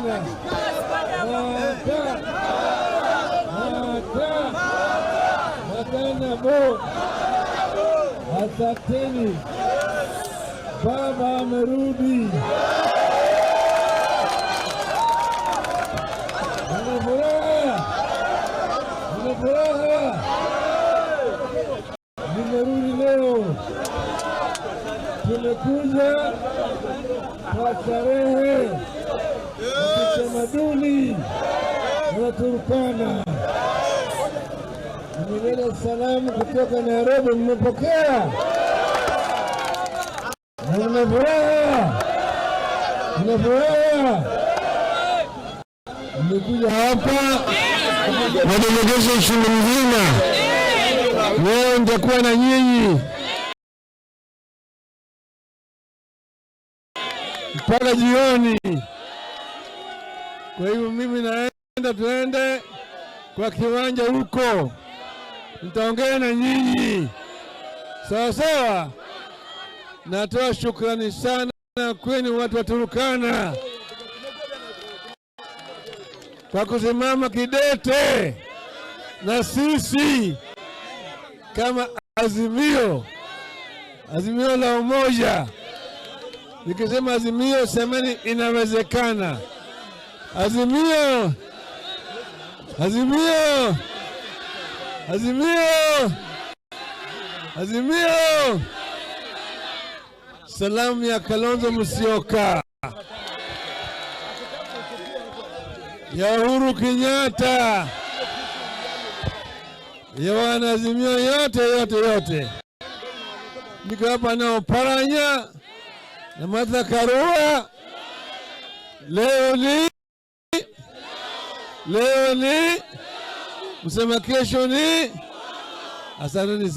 Turkana. Mata. Mata. Matana. Asanteni. Baba amerudi. Nina furaha. Nina furaha. Nimerudi leo. Tumekuja kwa starehe ya kitamaduni ya Turkana. Nimeleta salamu kutoka Nairobi, mmepokea na mna furaha, mna furaha. Mmekuja hapa Madelegation mzima, leo, nitakuwa na nyinyi mpaka jioni. Kwa hivyo mimi naenda, tuende kwa kiwanja huko, nitaongea na nyinyi sawa sawa. Natoa shukrani sana kwenu watu wa Turkana kwa kusimama kidete na sisi kama Azimio, Azimio la Umoja. Nikisema Azimio, semeni inawezekana. Azimio, Azimio, Azimio, Azimio. Salamu ya Kalonzo Musyoka, ya Uhuru Kenyatta, ya wanaazimio yote yote yote. Niko hapa na Oparanya na Martha Karua. Leo ni msema, kesho ni. Asanteni.